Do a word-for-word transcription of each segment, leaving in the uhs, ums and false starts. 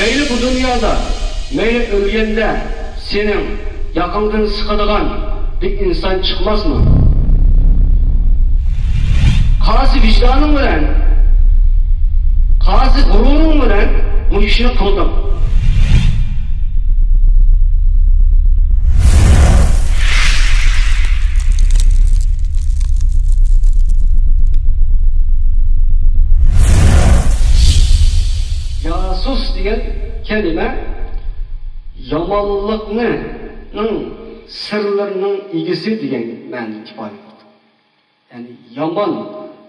مەيلى بۇ دۇنيادا، مەيلى ئۆلگەندە سېنىڭ ياقاڭدىن سىقىدىغان بىر ئىنسان چىقماسمۇ؟ قايسى ۋىجدانىڭ بىلەن، قايسى غۇرۇرۇڭ بىلەن بۇ ئىشنى قىلدىڭ؟ جاسۇس دېگەن كەلىمە يامانلىقنىڭ سىرلىرىنىڭ ئىگىسى دېگەن مەنىنى ئىپادىلەيدۇ. يەنى يامان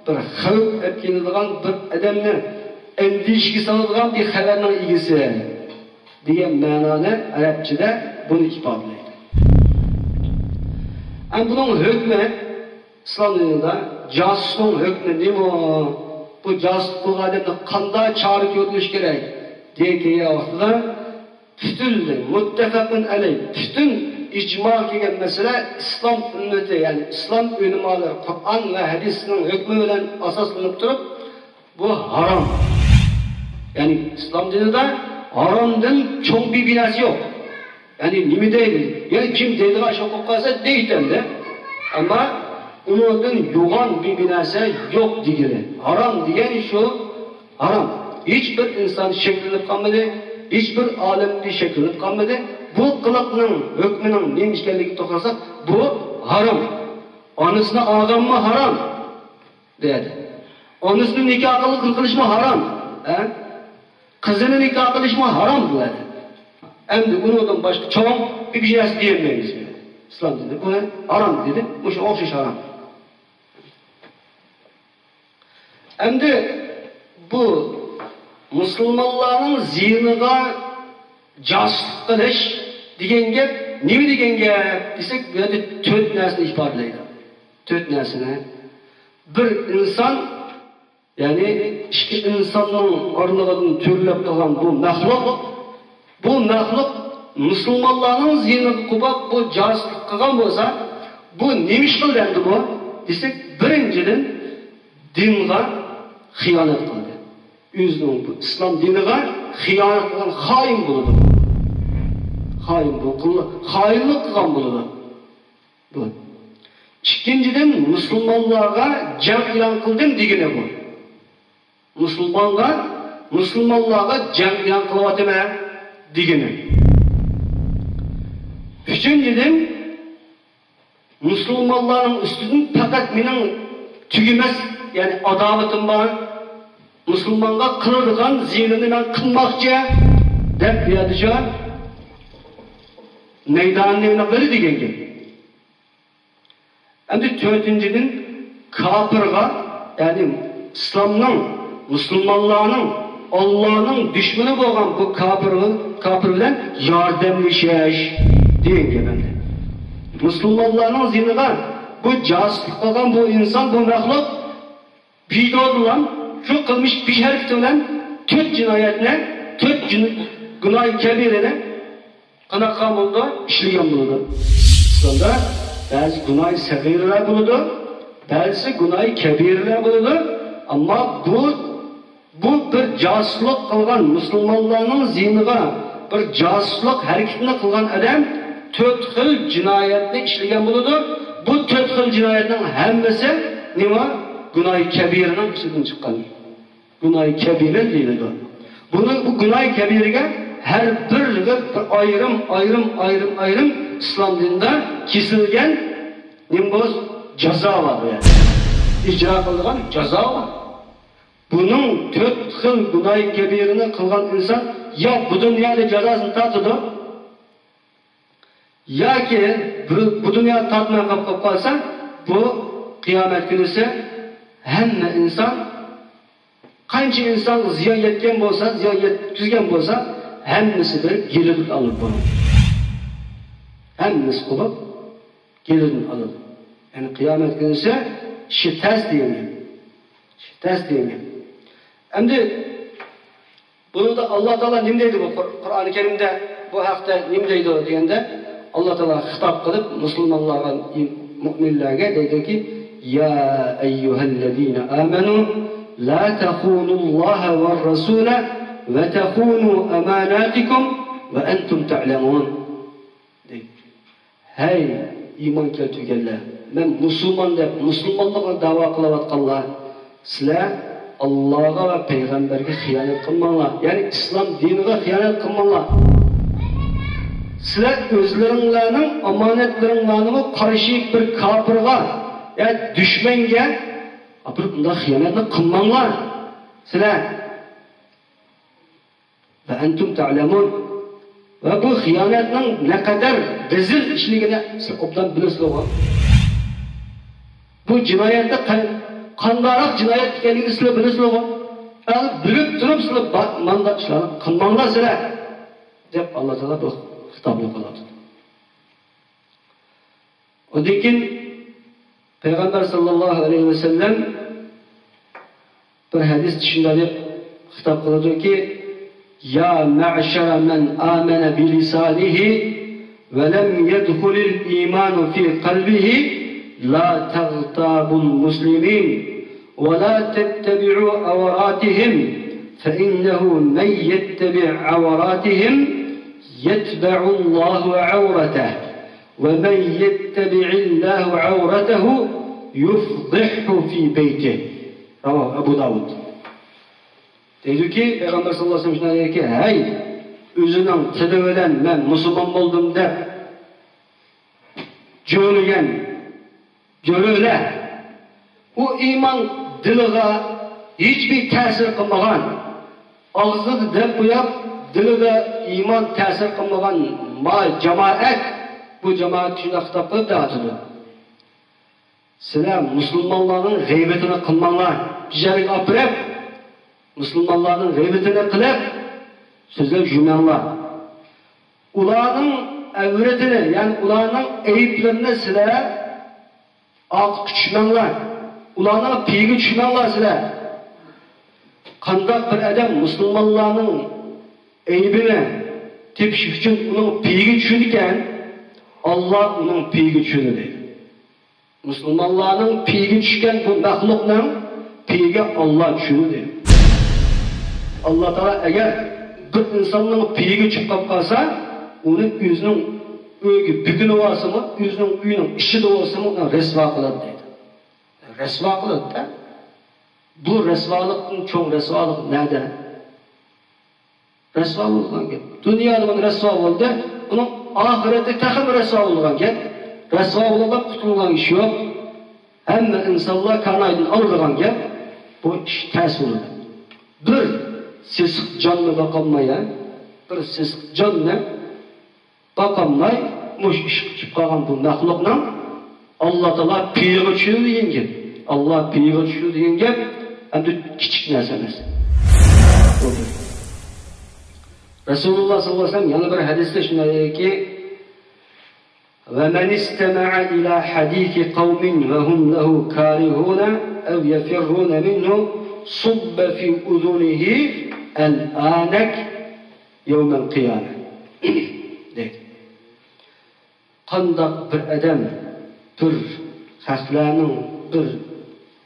بىر خەۋپ ئەپ كېلىدىغان، بىر ئادەمنى ئەندىشىگە سالىدىغان بىر خەۋەرنىڭ ئىگىسى دېگەن مەنانى ئەرەبچىدە بۇنى ئىپادىلەيدۇ. ئەمدى بۇنىڭ ھۆكمى، ئىسلام دىنىدا جاسۇسنىڭ ھۆكمى نېمە؟ بۇ جاسۇسلۇق قىلغان ئادەمنى قانداق چارە كۆرۈلۈشى كېرەك دېگەن ۋاقتىدا، پۈتۈنلەي، مۇتتەپەقۇن ئەلەي، پۈتۈن ئىجما كەلگەن مەسىلە ئىسلام ئۈممىتى، يەنى ئىسلام ئۆلىمالىرى قۇرئان ۋە ھەدىسنىڭ ھۆكمى بىلەن ئاساسلىنىپ تۇرۇپ، بۇ ھارام. يەنى ئىسلام دىنىدا ھارامدىن چوڭ بىر بىناسى يوق. يەنى نېمە دەيدۇ؟ يەنى كىم دەيدىغان ئىش بولۇپ قالسا دەيدۇ ئەمدى. ئەمما ئۇنىڭدىن يوغان بىر بىناسە يوق دېگىلى. ھارام دېگەن شۇ. ھارام. ھېچ بىر ئىنسان شەكلىنىپ قالمىدى، ھېچ بىر ئالىم شەكلىنىپ قالمىدى. بۇ قىلىقنىڭ ھۆكمىنىڭ نېمە ئىكەنلىكىگە توختالساق، بۇ ھارام. ئانىسىنى ئالغانمۇ ھارام دېدى. ئانىسىنى نىكاھ قىل-، قىلىشمۇ ھارام. ھە؟ قىزىنى نىكاھ قىلىشمۇ ھارام دېدى. ئەمدى ئۇنىڭدىن باشقا چوڭ بىر نەرسە دېيەلمەيمىز. ئىسلام دىنى بۇنى ھارام دېدى. مۇشۇ ئوخشاش ھارام. ئەمدى بۇ مۇسۇلمانلارنىڭ زىيىنىغا جاسۇسلۇق قىلىش دېگەن گەپ نېمە دېگەن گەپ دېسەك، بۇ يەردە تۆت نەرسىنى ئىپادىلەيدۇ. تۆت نەرسىنى. بىر ئىنسان، يەنى ئىككى ئىنساننىڭ ئارىلىقىدىن تۆرىلىپ قالغان بۇ مەخلۇق، بۇ مەخلۇق مۇسۇلمانلارنىڭ زىيىنىغا قوپاپ بۇ جاسۇسلۇق قىلغان بولسا، بۇ نېمە ئىش قىلدى ئەمدى بۇ دېسەك، بىرىنچىدىن، دىنغا خىيانەت قىلدى. ئۆزىنىڭ بۇ ئىسلام دىنىغا خىيانەت قىلغان خائىن بولىدۇ. خائىن بۇ قىل-، خائىنلىق قىلغان بولىدۇ. بۇ. ئىككىنچىدىن، مۇسۇلمانلارغا جەڭ ئېلان قىلدىم دېگىنى بۇ. مۇسۇلمانغا، مۇسۇلمانلارغا جەڭ ئېلان قىلىۋاتىمەن دېگىنى. ئۈچىنچىدىن، مۇسۇلمانلارنىڭ ئۈستىدىن پەقەت مېنىڭ تۈگىمەس، يەنى ئاداۋىتىم بار، مۇسۇلمانغا قىلىدىغان زىيىنىنى مەن قىلماقچى دەپ بۇ يەردە شۇ مەيداننى ئېلان قىلدى دېگەن گەپ. ئەمدى تۆتىنچىدىن، كاپىرغا، يەنى ئىسلامنىڭ، مۇسۇلمانلارنىڭ، ئاللانىڭ دۈشمىنى بولغان بۇ كاپىر، كاپىر بىلەن ياردەملىشىش دېگەن گەپ ئەمدى. مۇسۇلمانلارنىڭ زىيىنىغا بۇ جاسۇسلۇق قىلغان بۇ ئىنسان، بۇ مەخلۇق ۋىدېودىلا شۇ قىلمىش، بىش ھەرىكىتى بىلەن تۆت جىنايەتنى، تۆت جىن-، گۇناھى كەبىرىنى قانداق قىلغان بولىدۇ؟ ئىشلىگەن بولىدۇ. ئىسلامدا بەزى گۇناھى سەغىرىلەر بولىدۇ، بەزىسى گۇناھى كەبىرىلەر بولىدۇ. ئەمما بۇ، بۇ بىر جاسۇسلۇق قىلغان، مۇسۇلمانلارنىڭ زىيىنىغا بىر جاسۇسلۇق ھەرىكىتىنى قىلغان ئادەم تۆت خىل جىنايەتنى ئىشلىگەن بولىدۇ. بۇ تۆت خىل جىنايەتنىڭ ھەممىسى نېمە؟ گۇناھى كەبىرىنىڭ ئىچىدىن چىققان. گۇناھى كەبىرە دېيىلىدۇ. بۇنى، بۇ گۇناھى كەبىرىگە ھەر بىر، بىر ئايرىم، ئايرىم، ئايرىم، ئايرىم ئىسلام دىنىدا كېسىلگەن نېمە بولسا جازا بار بۇ يەردە. ئىجرا قىلىدىغان جازا بار. بۇنىڭ تۆت خىل گۇناھى كەبىرىنى قىلغان ئىنسان يا بۇ دۇنيادا جازاسىنى تارتىدۇ، ياكى بۇ، بۇ دۇنيا تارتماي قاپ، قاپ قالسا، بۇ قىيامەت كۈنىسى ھەممە ئىنسان، قانچە ئىنسان زىيان يەتكەن بولسا، زىيان يەتكۈزگەن بولسا، ھەممىسى بىر گىلىدىن ئالىدۇ بۇنى. ھەممىسى قوپۇپ گىلىدىن ئالىدۇ. يەنى قىيامەت كۈنىسى ئىشى تەس دېگەن گەپ. ئىشى تەس دېگەن گەپ. ئەمدى بۇنىڭدا ئاللا تائالا نېمە دەيدۇ بۇ قۇر-، قۇرئانى كەرىمدە بۇ ھەقتە نېمە دەيدۇ دېگەندە، ئاللا تائالا خىتاب قىلىپ مۇسۇلمانلارغا، مۇئمىنلەرگە دەيدۇكى، يا ئەييۇھەللەزىنە ئامەنۇ لا تەخۇنۇللاھە ۋەررەسۇلە وتخونوا أماناتكم وأنتم تعلمون. دەيدۇ. ھەي ئىمان كەلتۈرگەنلەر، مەن مۇسۇلمان دەپ مۇسۇلمانلىقنى دەۋا قىلىۋاتقانلار، سىلەر ئاللاغا ۋە پەيغەمبەرگە خىيانەت قىلماڭلار، يەنى ئىسلام دىنىغا خىيانەت قىلماڭلار. سىلەر ئۆزلىرىڭلارنىڭ ئامانەتلىرىڭلارنىمۇ قارشى بىر كاپىرغا، يا دۈشمەنگە ئاپىرىپ ئۇنداق خىيانەتنى قىلماڭلار سىلەر. وأنتم تعلمون. ۋە بۇ خىيانەتنىڭ نەقەدەر رەزىل ئىشلىكىنى سىلەر ئوبدان بىلىسىلەرغۇ. بۇ جىنايەتنى قا-، قانداقراق جىنايەت ئىكەنلىكىنى سىلەر بىلىسىلەرغۇ. يەنى بىلىپ تۇرۇپ سىلەر با-، مانداق ئىشلارنى قىلماڭلار سىلەر، دەپ ئاللا تائالا بۇ خىتابنى قىلىۋاتىدۇ. ئۇندىن كېيىن پەيغەمبەر ساللاللاھۇ ئەلەيھى ۋەسەللەم بىر ھەدىستە شۇنداق دەپ خىتاب قىلىدۇكى، يا معشر من آمن بلسانه ولم يدخل الإيمان في قلبه، لا تغتابوا المسلمين ولا تتبعوا عوراتهم، فإنه من يتبع عوراتهم يتبع الله عورته، ومن يتبع الله عورته يفضحه في بيته. رواه أبو داود. دەيدۇكى، پەيغەمبەر ساللاللاھۇ ئەلەيھى ۋەسەللەم شۇنداق دېگەنكى، ھەي، ئۆزىنىڭ تىلى بىلەن مەن مۇسۇلمان بولدۇم دەپ جۆرىگەن جۆرىلەر، ئۇ ئىمان دىلىغا ھېچبىر تەسىر قىلمىغان، ئاغزىدا دەپ قويۇپ، دىلىدا ئىمان تەسىر قىلمىغان ما جامائەت، بۇ جامائەت شۇنداق خىتاب قىلىپ دەۋاتىدۇ. سىلەر مۇسۇلمانلارنىڭ غەيۋىتىنى قىلماڭلار. بىر يەرگە ئاپىرىپ، مۇسۇلمانلارنىڭ غەيۋىتىنى قىلىپ سۆزلەپ يۈرمەڭلار. ئۇلارنىڭ ئەۋرىتىنى، يەنى ئۇلارنىڭ ئەيىبلىرىنى سىلەر ئارقا چۈشمەڭلار. ئۇلارنىڭ پېيىگە چۈشمەڭلار سىلەر. قانداق بىر ئادەم مۇسۇلمانلارنىڭ ئەيىبىنى تېپىش ئۈچۈن ئۇنىڭ پېيىگە چۈشىدىكەن، ئاللا ئۇنىڭ پېيىگە چۈشىدۇ دەيدۇ. مۇسۇلمانلارنىڭ پېيىگە چۈشكەن بۇ مەخلۇقنىڭ پېيىگە ئاللا چۈشىدۇ دەيدۇ. ئاللا تائالا ئەگەر بىر ئىنساننىڭ پېيىگە چۈشۈپ قالىپ قالسا، ئۇنى ئۆزىنىڭ ئۆيىگە بېكىنىۋالسىمۇ، ئۆزىنىڭ ئۆيىنىڭ ئىچىدە بولسىمۇ، ئۇنى رەسۋا قىلىدۇ دەيدۇ. رەسۋا قىلىدۇ-دە. بۇ رەسۋالىقتىن چوڭ رەسۋالىق نەدە؟ رەسۋا بولغان گەپ. دۇنيادا مانا رەسۋا بولدى، ئۇنىڭ ئاخىرىتى تېخىمۇ رەسۋا بولغان گەپ. رەسۋا بولغان، قۇتۇلغان ئىش يوق. ھەممە ئىنسانلار كانايدىن ئالىدىغان گەپ. بۇ ئىش تەس بولىدۇ. بىر سېسىق جاننى باقالماي، ھە؟ بىر سېسىق جاننى باقالماي، مۇشۇ ئىشقا چۈشۈپ قالغان بۇ مەخلۇقنىڭ ئاللا تائالا پېيىغا چۈشىدۇ دېگەن گەپ. ئاللا پېيىغا چۈشىدۇ دېگەن گەپ ئەمدى كىچىك نەرسە ئەمەس. رەسۇلۇللا ساللاللاھۇ ئەلەيھى ۋەسەللەم يەنە بىر ھەدىستە شۇنداق دېدىكى، ومن استمع إلى حديث قوم وهم له كارهون أو يفرون منه صب في أذنه الآنك يوم القيامة. دەيدۇ. قانداق بىر ئادەم بىر خەقلەرنىڭ بىر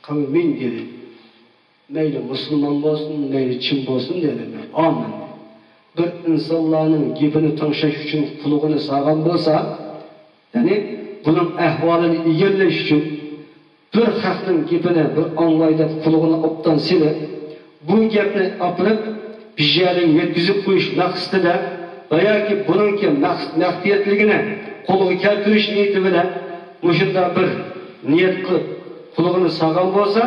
قەۋمىن دېدى، مەيلى مۇسۇلمان بولسۇن، مەيلى چىن بولسۇن دېدى، ئامىن. بىر ئىنسانلارنىڭ گېپىنى تىڭشاش ئۈچۈن قۇلىقىنى سالغان بولسا، يەنى بۇنىڭ ئەھۋالىنى ئىگىلەش ئۈچۈن بىر خەقنىڭ گېپىنى بىر ئاڭلاي دەپ قۇلىقىنى ئوبدان سېلىپ، بۇ گەپنى ئاپىرىپ بىر يەرگە يەتكۈزۈپ قويۇش مەقسىتىدە ۋە ياكى بۇنىڭكى مەقس-، مەخپىيەتلىكىنى قولغا كەلتۈرۈش نىيىتى بىلەن مۇشۇنداق بىر نىيەت قىلىپ قۇلىقىنى سالغان بولسا،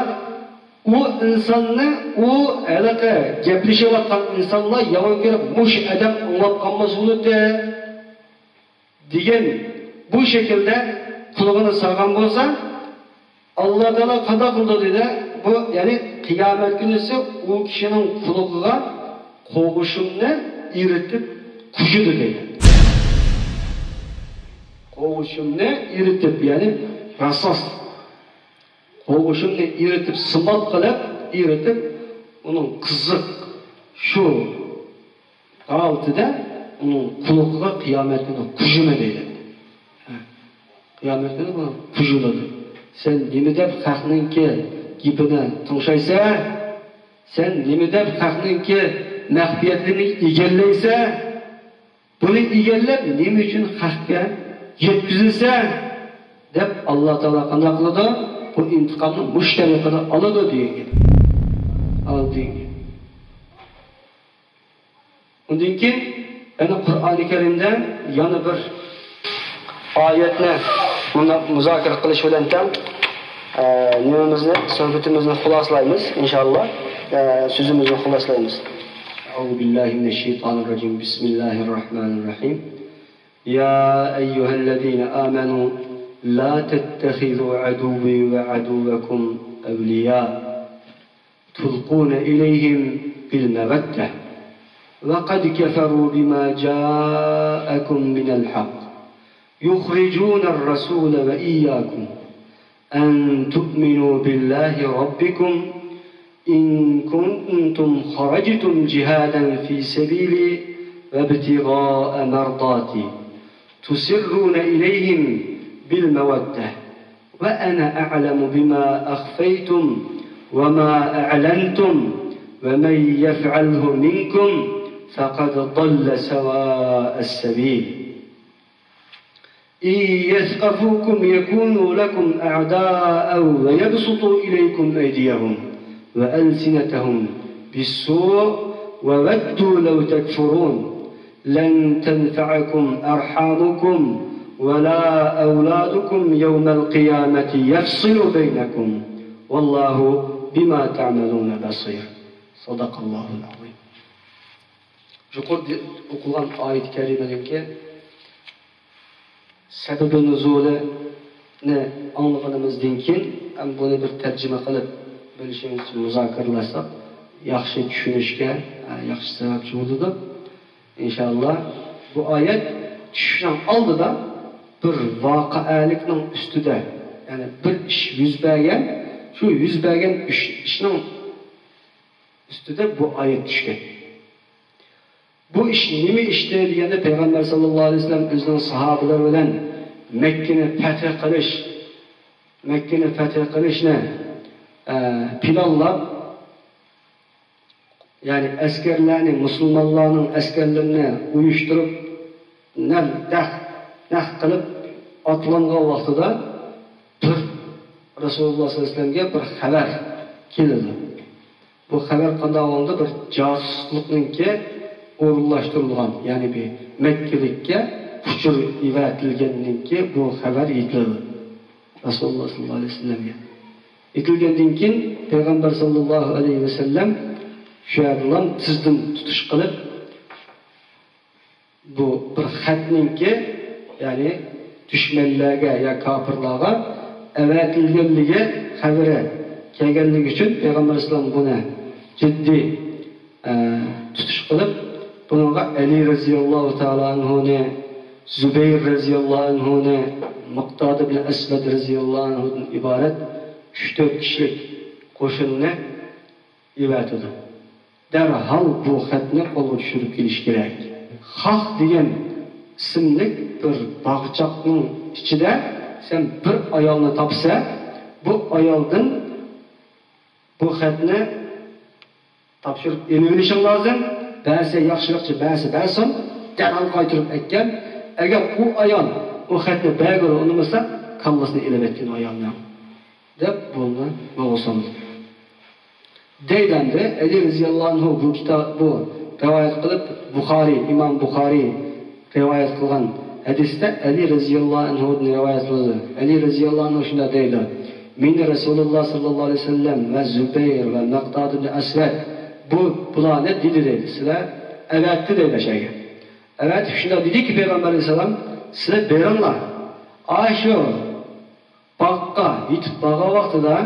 ئۇ ئىنساننى، ئۇ ھېلىقى گەپلىشىۋاتقان ئىنسانلار يامان كۆرۈپ، مۇشۇ ئادەم ئاڭلاپ قالماس بولاتتى دېگەن بۇ شەكىلدە قۇلىقىنى سالغان بولسا، ئاللا تائالا قانداق قىلىدۇ دېدى؟ بۇ، يەنى قىيامەت كۈنىسى ئۇ كىشىنىڭ قۇلىقىغا قوغۇشۇمنى ئېرىتىپ قۇيىدۇ دەيدۇ. قوغۇشۇمنى ئېرىتىپ، يەنى راساس قوغۇشۇمنى ئېرىتىپ، سىمات قىلىپ، ئېرىتىپ، ئۇنىڭ قىزىق شۇ ھالىتىدە ئۇنىڭ قۇلىقىغا قىيامەت كۈنى قۇيىمەن دەيدۇ. ھە. قىيامەت كۈنى بۇ قۇيۇلىدۇ. سەن نېمە دەپ خەقنىڭكى گېپىنى تىڭشايسەن؟ سەن نېمە دەپ خەقنىڭكى مەخپىيەتلىرىنى ئىگىلەيسە، بۇنى ئىگىلەپ نېمە ئۈچۈن خەققە يەتكۈزىسە، دەپ ئاللا تائالا قانداق قىلىدۇ؟ بۇ ئىنتىقامنى مۇشۇ تەرىقىدە ئالىدۇ دېگەن گەپ. ئالىدۇ دېگەن گەپ. ئۇندىن كېيىن يەنە قۇرئانى كەرىمدە يەنە بىر ئايەتنى مۇزاكىرە قىلىش بىلەن تەڭ، ئە، نېمىمىزنى، سۆھبىتىمىزنى خۇلاسىلايمىز، ئىنشائاللا. ئە، سۆزىمىزنى خۇلاسىلايمىز. أعوذ بالله من الشيطان الرجيم. بسم الله الرحمن الرحيم. يا أيها الذين آمنوا لا تتخذوا عدوي وعدوكم أولياء تلقون إليهم بالمودة وقد كفروا بما جاءكم من الحق يخرجون الرسول وإياكم أن تؤمنوا بالله ربكم إن كنتم خرجتم جهادا في سبيلي وابتغاء مرضاتي تسرون إليهم بالمودة وأنا أعلم بما أخفيتم وما أعلنتم ومن يفعله منكم فقد ضل سواء السبيل. إن يثقفوكم يكونوا لكم أعداء ويبسطوا إليكم أيديهم وألسنتهم بالسوء وودوا لو تكفرون. لن تنفعكم أرحامكم ولا أولادكم يوم القيامة يفصل بينكم والله بما تعملون بصير. صدق الله العظيم. يۇقىرىدا ئوقۇلغان ئايەت كەرىمىدىكى سەبەبى نۇزۇلىنى ئاڭلىغىنىمىزدىن كېيىن، ھەم بۇنى بىر تەرجىمە قىلىپ بىلىشىمىز، مۇزاكىرىلەشسەك، ياخشى چۈشىنىشكە، ھە، ياخشى سەۋەبچى بولىدۇ. ئىنشائاللا، بۇ ئايەت چۈشۈشنىڭ ئالدىدا بىر ۋەقەلىكنىڭ ئۈستىدە، يەنى بىر ئىش يۈز بەرگەن، شۇ يۈز بەرگەن ئىش، ئىشنىڭ ئۈستىدە بۇ ئايەت چۈشكەن. بۇ ئىش نېمە ئىشتى دېگەندە، پەيغەمبەر ساللاللاھۇ ئەلەيھى ۋەسەللەم ئۆزىنىڭ ساھابىلىرى بىلەن مەككىنى پەتھ قىلىش، مەككىنى پەتھ قىلىشنى، ئە، پىلانلاپ، يەنى ئەسكەرلەرنى، مۇسۇلمانلارنىڭ ئەسكەرلىرىنى ئۇيۇشتۇرۇپ، نەق، نەق، نەق قىلىپ ئاتلانغان ۋاقتىدا بىر رەسۇلۇللاھ ساللاللاھۇ ئەلەيھى ۋەسەللەمگە بىر خەۋەر كېلىدۇ. بۇ خەۋەر قانداق بولغاندا، بىر جاسۇسلۇقنىڭكى ئورۇنلاشتۇرۇلغان، يەنى بىر مەككىلىككە ئۇچۇر ئېۋەتىلگەننىڭكى بۇ خەۋەر يېتىلىدۇ رەسۇلۇللاھ ساللاللاھۇ ئەلەيھى ۋەسەللەمگە. يېتىلگەندىن كېيىن پەيغەمبەر ساللاللاھۇ ئەلەيھى ۋەسەللەم شۇ يەردىلا تېزدىن تۇتۇش قىلىپ، بۇ بىر خەتنىڭكى، يەنى دۈشمەنلەرگە يا كاپىرلارغا ئەۋەتىلگەنلىكى خەۋىرى كەلگەنلىكى ئۈچۈن پەيغەمبەر ئەلەيھىسسالام بۇنى جىددىي، ئە، تۇتۇش قىلىپ، بۇنىڭغا ئەلى رەزىياللاھۇ تائالا ئەنھۇنى، زۇبەير رەزىياللاھۇ ئەنھۇنى، مىقداد ئىبن ئەسۋەد رەزىياللاھۇ ئەنھۇدىن ئىبارەت ئۈچ تۆت كىشىلىك قوشۇننى ئەۋەتىدۇ. دەرھال بۇ خەتنى قولغا چۈشۈرۈپ كېلىش كېرەك. خاخ دېگەن ئىسىملىك بىر باغچاقنىڭ ئىچىدە سەن بىر ئايالنى تاپسا، بۇ ئايالدىن بۇ خەتنى تاپشۇرۇپ ئېلىۋېلىشىڭ لازىم. بەرسە ياخشىلىقچە، بەرسە بەرسۇن، دەرھال قايتۇرۇپ ئەكەل. ئەگەر ئۇ ئايال ئۇ خەتنى بەرگىلى ئۇنىمىسا، كاللىسىنى ئېلىۋەتكىن ئۇ ئايالنىڭ، دەپ بۇنى يولغا سالدى. دەيدۇ ئەمدى، ئەلى رەزىياللاھۇ ئەنھۇ بۇ كىتاب، بۇ رىۋايەت قىلىپ، بۇخارىي، ئىمام بۇخارىي رىۋايەت قىلغان ھەدىستە ئەلى رەزىياللاھۇ ئەنھۇدىن رىۋايەت قىلىدۇ. ئەلى رەزىياللاھۇ ئەنھۇ شۇنداق دەيدۇ، مېنى رەسۇلۇللاھ ساللاللاھۇ ئەلەيھى ۋەسەللەم ۋە زۇبەير ۋە مىقداد ئىبن ئەسۋەد بۇ، بۇلارنى دېدى دەيدۇ، سىلەر ئەۋەتتى دەيدۇ ئەشەگە. ئەۋەتىپ شۇنداق دېدىكى پەيغەمبەر ئەلەيھىسسالام، سىلەر بېرىڭلار. ئاشۇ باغقا يېتىپ بارغان ۋاقتىدا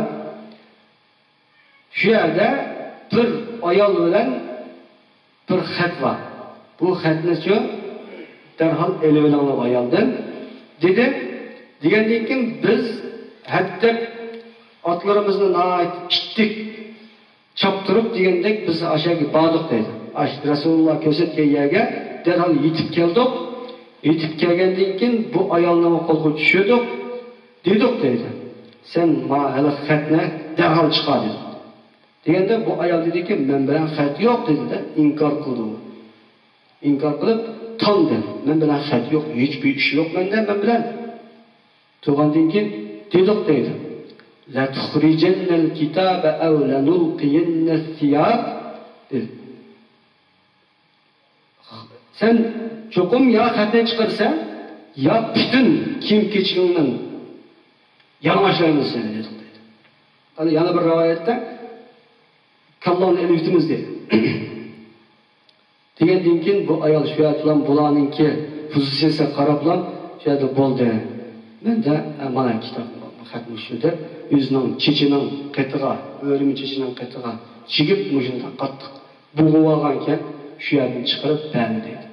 شۇ يەردە بىر ئايال بىلەن بىر خەت بار. بۇ خەتنىچۇ دەرھال ئېلىۋېلىڭلار ئايالدىن، دېدى. دېگەندىن كېيىن بىز ھەددەپ ئاتلىرىمىزنى ناھايىتى ئىتتىك چاپتۇرۇپ دېگەندەك بىز ئاشەگە باردۇق دەيدۇ. ئاش-، رەسۇلۇللاھ كۆرسەتكەن يەرگە دەرھال يېتىپ كەلدۇق. يېتىپ كەلگەندىن كېيىن بۇ ئايالنىڭ قولىغا چۈشۈردۇق. دېدۇق دەيدۇ، سەن ما ھېلىقى خەتنى دەرھال چىقار دېدۇق. دېگەندە بۇ ئايال دېدىكى، مەن بىلەن خەت يوق دېدى-دە، ئىنكار قىلدى ئۇ. ئىنكار قىلىپ تاندى. مەن بىلەن خەت يوق، ھېچبىر ئىش يوق مەندە، مەن بىلەن. تۇرغاندىن كېيىن دېدۇق دەيدۇ. لَتُخْرِجَنَّ الْكِتَابَ أَوْ لَنُلْقِيَنَّ الثِّيَابَ دېدى. سەن چوقۇم يا خەتنى چىقىرىسەن، يا پۈتۈن كىيىم-كېچىكىڭنى يالىڭاچلايمىز سېنى دېدۇق دەيدۇ. ئەنە يەنە بىر رىۋايەتتە كاللاڭنى ئېلىۋېتىمىز دېدى. دېگەندىن كېيىن بۇ ئايال شۇ يەردىلا بۇلارنىڭكى پوزىتسىيىسىگە قاراپلا شۇ يەردە بولدى. مەندە، ئە، مانا كىتاب، بۇ خەت مۇشۇ دەپ ئۆزىنىڭ چېچىنىڭ قېتىغا، ئۆرۈمە چېچىنىڭ قېتىغا چىگىپ مۇشۇنداق قاتتىق بوغۇۋالغانىكەن، شۇ يەردىن چىقىرىپ بەردى دەيدۇ.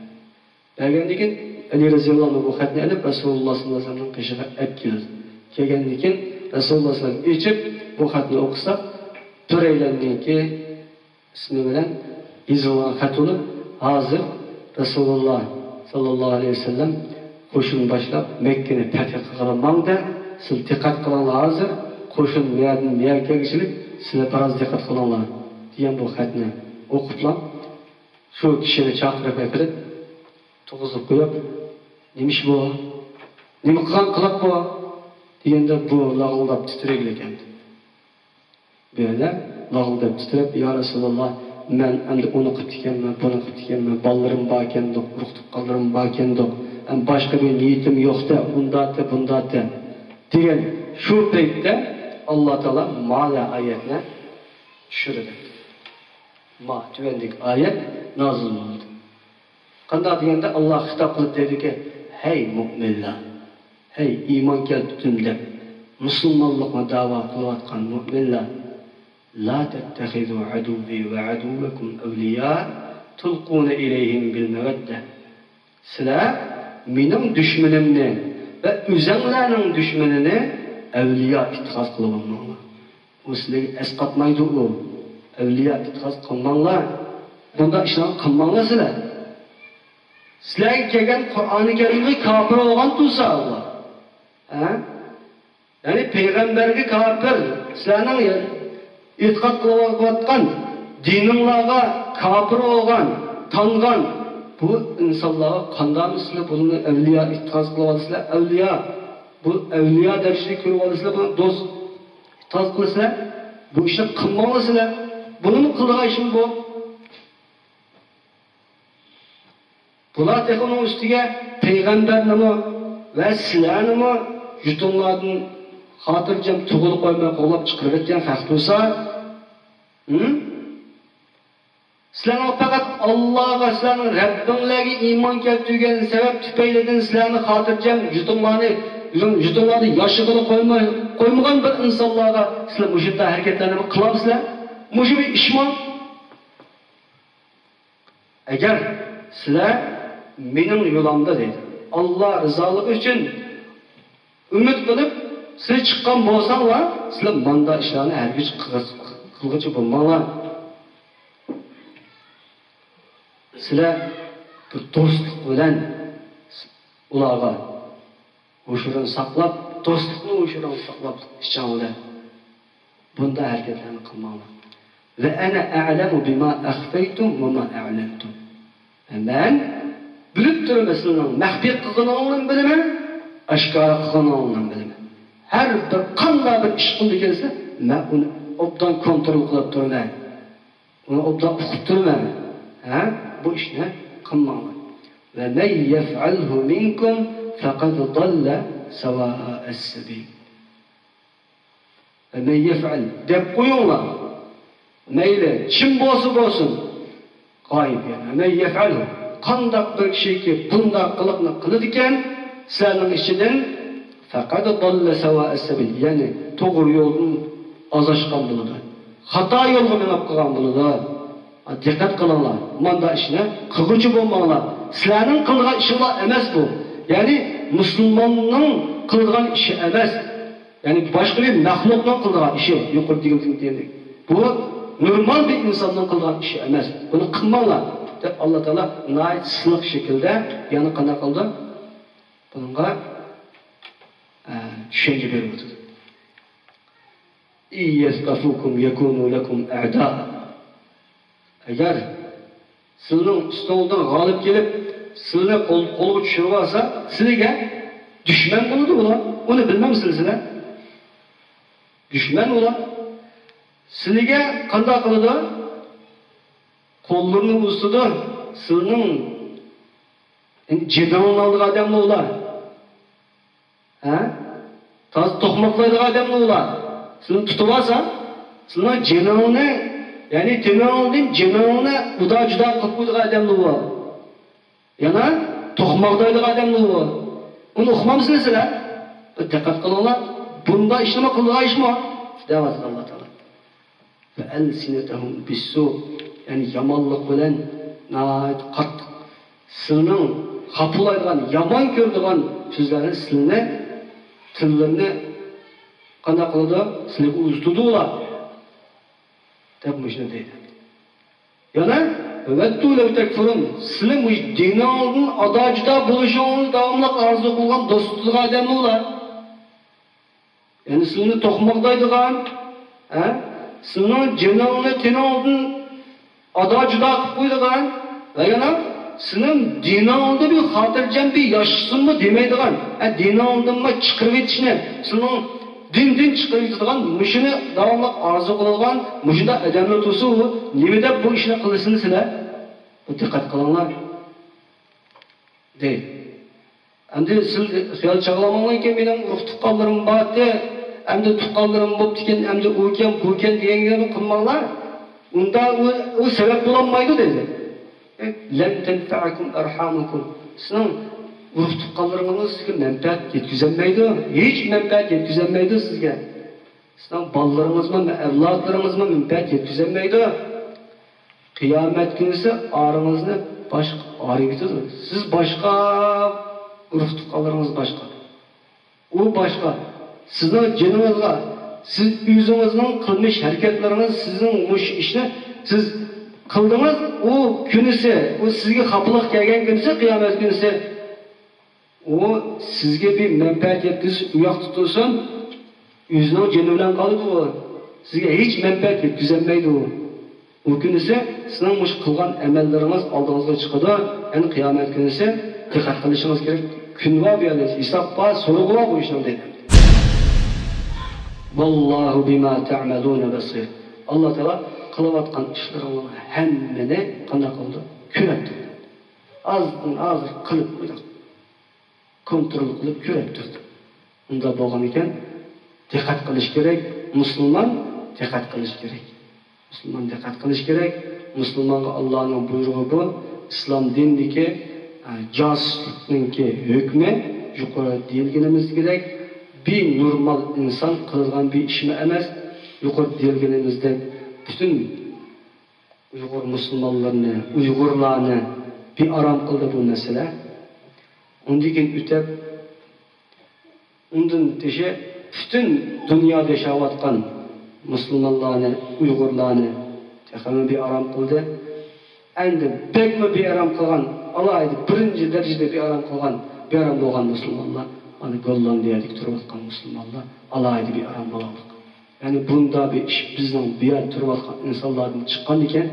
بەرگەندىن كېيىن ئەلى رەزىياللاھۇ ئەنھۇ بۇ خەتنى ئېلىپ رەسۇلۇللا ساللاللاھۇ ئەلەيھى ۋەسەللەمنىڭ قېشىغا ئەپ كېلىدۇ. كەلگەندىن كېيىن رەسۇلۇللا ساللاللاھۇ ئەلەيھى ۋەسەللەم ئېچىپ بۇ خەتنى ئوقۇسا، بىرەيلەننىڭكى ئىسمى بىلەن يېزىلغان خەت بولۇپ، ھازىر رەسۇلۇللا ساللاللاھۇ ئەلەيھى ۋەسەللەم قوشۇن باشلاپ مەككىنى پەتھ قىلغىلى ماڭدى. سىلەر دىققەت قىلىڭلار، ھازىر قوشۇن مۇيەردىن مۇيەرگە كەلگۈچىلىك، سىلەر بىراز دىققەت قىلىڭلار دېگەن بۇ خەتنى ئوقۇپلا، شۇ كىشىنى چاقىرىپ ئەكىرىپ، تۇرغۇزۇپ قويۇپ، نېمە ئىش بۇ؟ نېمە قىلغان قىلىق بۇ؟ دېگەندە، بۇ لاغىلداپ تىترەيدىكەن. بۇ يەردە لاغىلداپ تىترەپ، يا رەسۇلاللا، مەن ئەمدى ئۇنى قىپتىكەنمەن، بۇنى قىپتىكەنمەن، بالىلىرىم باركەندۇق، ئۇرۇق تۇغقانلىرىم باركەندۇق، ئەم، باشقا بىر نىيىتىم يوقتە، ئۇنداتتى، بۇنداتتى دېگەن شۇ پەيتتە ئاللا تائالا مانا ئايەتنى چۈشۈردى. ما، تۆۋەندىكى ئايەت نازىل بولدى. قانداق دېگەندە، ئاللا خىتاب قىلىپ دەيدىكى، ھەي مۆمىنلەر، ھەي ئىمان كەلتۈردۈم دەپ مۇسۇلمانلىقنى دەۋا قىلىۋاتقان مۆمىنلەر، لا تتخذوا عدوي وعدوكم أولياء تلقون إليهم بالمودة. سىلەر مېنىڭ دۈشمىنىمنى ۋە ئۆزەڭلارنىڭ دۈشمىنىنى ئەۋلىيا ئېتىقاد قىلىۋالماڭلار. ئۇ سىلەرگە ئەسقاتمايدۇ ئۇ. ئەۋلىيا ئېتىقاد قىلماڭلار. بۇنداق ئىشلارنى قىلماڭلار سىلەر. سىلەرگە كەلگەن قۇرئانى كەرىمگە كاپىر بولغان تۇرسا ئۇلار. ھە؟ يەنى پەيغەمبەرگە كاپىر، سىلەرنىڭ ئېتىقاد قىلىۋاتقان دىنىڭلارغا كاپىر بولغان، تانغان بۇ ئىنسانلارغا قانداقمۇ سىلەر بۇلارنى ئەۋلىيا ئېتىقاد قىلىۋالىسىلەر؟ ئەۋلىيا، بۇ ئەۋلىيا دەرىجىدە كۆرۈۋالىسىلەر، بۇنى دوست ئېتىقاد قىلىسىلەر. بۇ ئىشنى قىلماڭلار سىلەر. بۇنىمۇ قىلىدىغان ئىشىم بۇ. بۇلار تېخى ئۇنىڭ ئۈستىگە پەيغەمبەرنىمۇ ۋە سىلەرنىمۇ يۇرتۇڭلاردىن خاتىرجەم تۇغۇلۇپ قويماي قوغلاپ چىقىرىۋەتكەن خەق تۇرسا، ھىم؟ سىلەرنىڭ پەقەت ئاللاغا، سىلەرنىڭ رەببىڭلەرگە ئىمان كەلتۈرگەن سەۋەب تۈپەيلىدىن سىلەرنى خاتىرجەم يۇرتۇڭلارنى، يۇرتۇڭلاردا ياشىغىلى قويماي، قويمىغان بىر ئىنسانلارغا سىلەر مۇشۇنداق ھەرىكەتلەرنى قىلامسىلەر؟ مۇشۇ بىر ئىشمۇ؟ ئەگەر سىلەر مېنىڭ يولۇمدا، دەيدۇ، ئاللا رىزالىقى ئۈچۈن ئۈمىد قىلىپ سىلەر چىققان بولساڭلار، سىلەر ماندا ئىشلارنى ھەرگىز قىلغۇ-، قىلغۇچى بولماڭلار. سىلەر بىر دوستلۇق بىلەن ئۇلارغا ھوشۇرۇن ساقلاپ، دوستلۇقنى ھوشۇرۇن ساقلاپ ئىچىڭلار. بۇنداق ھەرىكەتلەرنى قىلماڭلار. وأنا أعلم بما أخفيتم وما أعلنتم. مەن بىلىپ تۇرىمەن، سىلەرنىڭ مەخپىي قىلغىنىڭلارنى بىلىمەن، ئاشكارا قىلغىنىڭلارنى بىلىمەن. ھەر بىر قانداق بىر ئىش قىلىدىكەنسىلەر، مەن ئۇنى ئوبدان كونترول قىلىپ تۇرىمەن. ئۇنى ئوبدان ئۇقۇپ تۇرىمەن. ھە؟ بۇ ئىشنى قىلماڭلار. ومن يفعله منكم فقد ضل سواء السبيل. ومن يفعل دەپ قويۇڭلار. مەيلى كىم بولسا بولسۇن. غايىب يەنى. ومن يفعله، قانداق بىر كىشىكى بۇنداق قىلىقنى قىلىدىكەن، سىلەرنىڭ ئىچىدىن فقد ضل سواء السبيل، يەنى توغرا يولدىن ئازاشقان بولىدۇ. خاتا يولغا مېڭىپ قالغان بولىدۇ. دىققەت قىلىڭلار، ماندا ئىشنى قىلغۇچى بولماڭلار. سىلەرنىڭ قىلىدىغان ئىشىڭلار ئەمەس بۇ. يەنى مۇسۇلماننىڭ قىلىدىغان ئىشى ئەمەس. يەنى باشقا بىر مەخلۇقنىڭ قىلىدىغان ئىشى، يۇقىرىدا دېگىنىمدەك. بۇ نورمال بىر ئىنساننىڭ قىلىدىغان ئىشى ئەمەس. بۇنى قىلماڭلار دەپ ئاللا تائالا ناھايىتى سىلىق شەكىلدە يەنە قانداق قىلدى؟ بۇنىڭغا، ئە، چۈشەنچە بېرىۋاتىدۇ. إن يثقفوكم يكونوا لكم أعداء. ئەگەر سىلىنىڭ ئۈستىڭىزدىن غالىب كېلىپ، سىلىنى قول، قولغا چۈشۈرۈۋالسا، سىلىگە دۈشمەن بولىدۇ ئۇلار. ئۇنى بىلمەمسىلەر سىلەر؟ دۈشمەن ئۇلار. سىلىگە قانداق قىلىدۇ؟ قوللىرىنى ئۇزىتىدۇ. سىلىنىڭ، يەنى جېنىڭلارنى ئالىدىغان ئادەملەر ئۇلار. ھە؟ تازا توقماقلايدىغان ئادەملەر ئۇلار. سىلىنى تۇتۇۋالسا، سىلىنىڭ جېنىڭنى، يەنى تېنىڭدىن جېنىڭنى ئۇدا-جۇدا قىلىپ قويىدىغان ئادەملەر ئۇلار. يەنە توقماقلايدىغان ئادەملەر ئۇلار. ئۇنى ئۇقمامسىلەر سىلەر؟ بىر دىققەت قىلىڭلار. بۇنداق ئىشنىمۇ قىلىدىغان ئىشمۇ؟ دەۋاتىدۇ ئاللا تائالا. وألسنتهم بالسوء، يەنى يامانلىق بىلەن ناھايىتى قاتتىق، سىلىنىڭ خاپىلايدىغان، يامان كۆرىدىغان سۆزلەرنى، سىلىنى، تىللىرىنى قانداق قىلىدۇ؟ سىلىگە ئۇزىتىدۇ ئۇلار، دەپ مۇشۇنى دەيدۇ. يەنە، ودوا لو تكفرون، سىلى مۇشۇ دىنىڭىزدىن ئادا-جۇدا بولۇشىڭىزنى داۋاملىق ئارزۇ قىلغان، دوست تۇتىدىغان ئادەملەر ئۇلار. يەنى سىلىنى توقماقلايدىغان، ھە؟ سىلىنىڭ جېنىڭىزنى تېنىڭىزدىن ئادا-جۇدا قىلىپ قويىدىغان ۋە يەنە سىلىنىڭ دىنىڭىزدا بىر خاتىرجەم بىر ياشىسۇنمۇ دېمەيدىغان، ھە، دىنىڭىزدىنمۇ چىقىرىۋېتىشنى، سىلىنىڭ دىندىن چىقىرىۋېتىدىغان مۇشۇنى داۋاملىق ئارزۇ قىلىدىغان مۇشۇنداق ئادەملەر تۇرسا، ئۇ نېمە دەپ بۇ ئىشنى قىلىسىلەر سىلەر؟ بۇ دىققەت قىلىڭلار، دەيدۇ. ئەمدى سىز خىيال چاغلىماڭلاركى، مېنىڭ ئۇرۇق تۇغقانلىرىم بارتى، ئەمدى تۇغقانلىرىم بوپتىكەن، ئەمدى ئۇكەن، بۇكەن دېگەن گەپنى قىلماڭلار. ئۇندا ئۇ، ئۇ سەۋەب بولالمايدۇ دېدى. لن تنفعكم أرحامكم. سىزنىڭ ئۇرۇق تۇغقانلىرىڭىز سىزگە مەنپەئەت يەتكۈزەلمەيدۇ. ھېچ مەنپەئەت يەتكۈزەلمەيدۇ سىزگە. سىزنىڭ بالىلىرىڭىزمۇ، ئەۋلادلىرىڭىزمۇ مەنپەئەت يەتكۈزەلمەيدۇ. قىيامەت كۈنىسى ئارىڭىزنى باشقا ئارىۋېتىدۇ. سىز باشقا، ئۇرۇق تۇغقانلىرىڭىز باشقا. ئۇ باشقا. سىزنىڭ جېنىڭىزغا، سىز ئۆزىڭىزنىڭ قىلمىش ھەرىكەتلىرىڭىز، سىزنىڭ مۇشۇ ئىشنى سىز قىلدىڭىز، ئۇ كۈنىسى، ئۇ سىزگە خاپىلىق كەلگەن كۈنىسى، قىيامەت كۈنىسى. ئۇ سىزگە بىر مەنپەئەت يەتكۈزۈش ئۇ ياقتا تۇرسۇن، ئۆزىنىڭ جېنى بىلەن قالىدۇ ئۇ. سىزگە ھېچ مەنپەئەت يەتكۈزەلمەيدۇ ئۇ. ئۇ كۈنىسى سىزنىڭ مۇشۇ قىلغان ئەمەللىرىڭىز ئالدىڭىزغا چىقىدۇ. يەنى قىيامەت كۈنىسى دىققەت قىلىشىڭىز كېرەك كۈن بار، بۇ يەردە ھېساب بار، سورىقى بار بۇ ئىشنىڭ دېدى. والله بما تعملون بصير. ئاللا تائالا قىلىۋاتقان ئىشلىرىڭلارنىڭ ھەممىنى قانداق قىلىدۇ؟ كۆرۈپ تۇرىدۇ. ئازدىن ئاز قىلىپ قويدۇق. كونترول قىلىپ كۆرۈپ تۇردى. ئۇنداق بولغان ئىكەن، دىققەت قىلىش كېرەك. مۇسۇلمان دىققەت قىلىش كېرەك. مۇسۇلمان دىققەت قىلىش كېرەك. مۇسۇلمانغا ئاللانىڭ بۇيرۇقى بۇ. ئىسلام دىنىدىكى، ئە، جاسۇسلۇقنىڭكى ھۆكمى يۇقىرىدا دېيىلگىنىمىزدەك بىر نورمال ئىنسان قىلىدىغان بىر ئىشمۇ ئەمەس. يۇقىرىدا دېيىلگىنىمىزدەك پۈتۈن ئۇيغۇر مۇسۇلمانلىرىنى، ئۇيغۇرلارنى بىئارام قىلدى بۇ مەسىلە. ئۇندىن كېيىن ئۆتۈپ، ئۇندىن تېشى پۈتۈن دۇنيادا ياشاۋاتقان مۇسۇلمانلارنى، ئۇيغۇرلارنى تېخىمۇ بىئارام قىلدى. ئەمدى بەكمۇ بىئارام قىلغان، ئالاھىدە بىرىنچى دەرىجىدە بىئارام قىلغان، بىئارام بولغان مۇسۇلمانلار، مانا گوللاندىيەدىكى تۇرۇۋاتقان مۇسۇلمانلار ئالاھىدە بىئارام بولغانلىق. يەنى بۇنداق بىر ئىش بىزنىڭ بۇ يەردە تۇرۇۋاتقان ئىنسانلاردىن چىققان ئىكەن،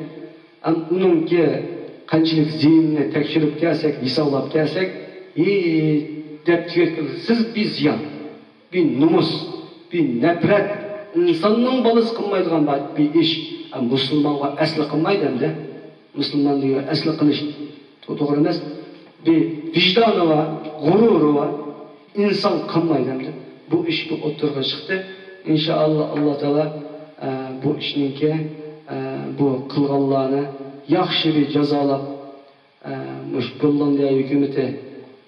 ھەم ئۇنىڭكى قانچىلىك زىيىنىنى تەكشۈرۈپ كەلسەك، ھېسابلاپ كەلسەك، ھېي، دەپ تۈگەتكىلى سىز بىر زىيان، بىر نومۇس، بىر نەپرەت، ئىنساننىڭ بالىسى قىلمايدىغان بىر ئىش، ھەم مۇسۇلمانغا ئەسلى قىلمايدۇ ئەمدى. مۇسۇلمان دېگەن ئەسلى قىلىش تو-، توغرا ئەمەس. بىر ۋىجدانى بار، غۇرۇرى بار ئىنسان قىلمايدۇ ئەمدى. بۇ ئىش بۇ ئوتتۇرىغا چىقتى. ئىنشائاللا، ئاللا تائالا، ئە، بۇ ئىشنىڭكى، ئە، بۇ قىلغانلارنى ياخشى بىر جازالاپ، ئە، مۇشۇ گوللاندىيە ھۆكۈمىتى،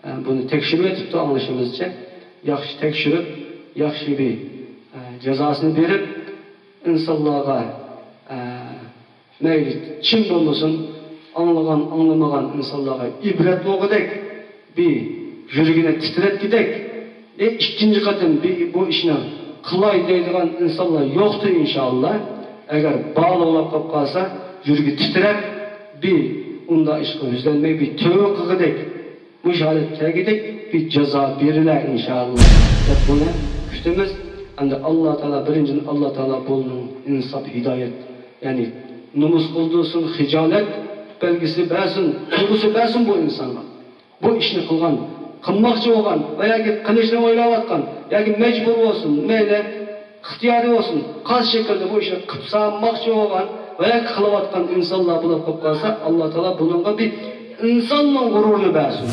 ئە، بۇنى تەكشۈرۈۋېتىپتۇ ئاڭلىشىمىزچە. ياخشى تەكشۈرۈپ، ياخشى بىر، ئە، جازاسىنى بېرىپ، ئىنسانلارغا، ئە، مەيلى چىن بولمىسۇن، ئاڭلىغان، ئاڭلىمىغان ئىنسانلارغا ئىبرەت بولغۇدەك، بىر يۈرىكىنى تىترەتكۈدەك، ئى، ئىككىنچى قېتىم بىر بۇ ئىشنى قىلاي دەيدىغان ئىنسانلار يوقتۇر، ئىنشائاللا. ئەگەر بالىغلاپ قاپ قالسا، يۈرىكى تىترەپ، بىر ئۇنداق ئىشقا يۈزلەنمەي، بىر تۆۋە قىلغۇدەك، مۇشۇ ھالەتكە كەلگۈدەك بىر جازا بېرىلە، ئىنشائاللا، دەپ بۇنى كۈتىمىز. ئەمدى ئاللا تائالا، بىرىنچىدىن، ئاللا تائالا بۇنىڭ ئىنساپ، ھىدايەت، يەنى نومۇس قىلدۇرسۇن، خىجالەت بەلگىسى بەرسۇن، تۇيغۇسى بەرسۇن بۇ ئىنسانغا. بۇ ئىشنى قىلغان، قىلماقچى بولغان ۋە ياكى قىلىشنى ئويلاۋاتقان ياكى مەجبۇر بولسۇن، مەيلى ئىختىيارىي بولسۇن، قايسى شەكىلدە بۇ ئىشنى قىلىپ سالماقچى بولغان ۋە ياكى قىلىۋاتقان ئىنسانلار بولۇپ قېلىپ قالسا، ئاللا تائالا بۇنىڭغا بىر ئىنساننىڭ غۇرۇرىنى بەرسۇن.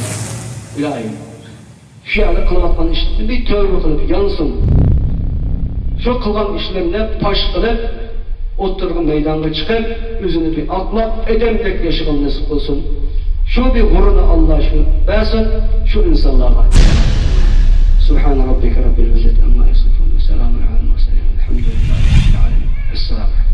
ئىلاھىم. شۇ يەردە قىلىۋاتقان ئىشلىرىنى بىر تۆۋە قىلىپ يانسۇن. شۇ قىلغان ئىشلىرىنى پاش قىلىپ، ئوتتۇرىغا مەيدانغا چىقىپ، ئۆزىنى بىر ئاقلاپ، ئادەمدەك ياشىغىلى نېسىپ قىلسۇن. شۇ بىر غۇرۇرنى ئاللا شۇ بەرسۇن، شۇ ئىنسانلارغا. سبحان ربك رب العزة عما يصفون، وسلام على المرسلين، والحمد لله رب العالمين. السلام عليكم.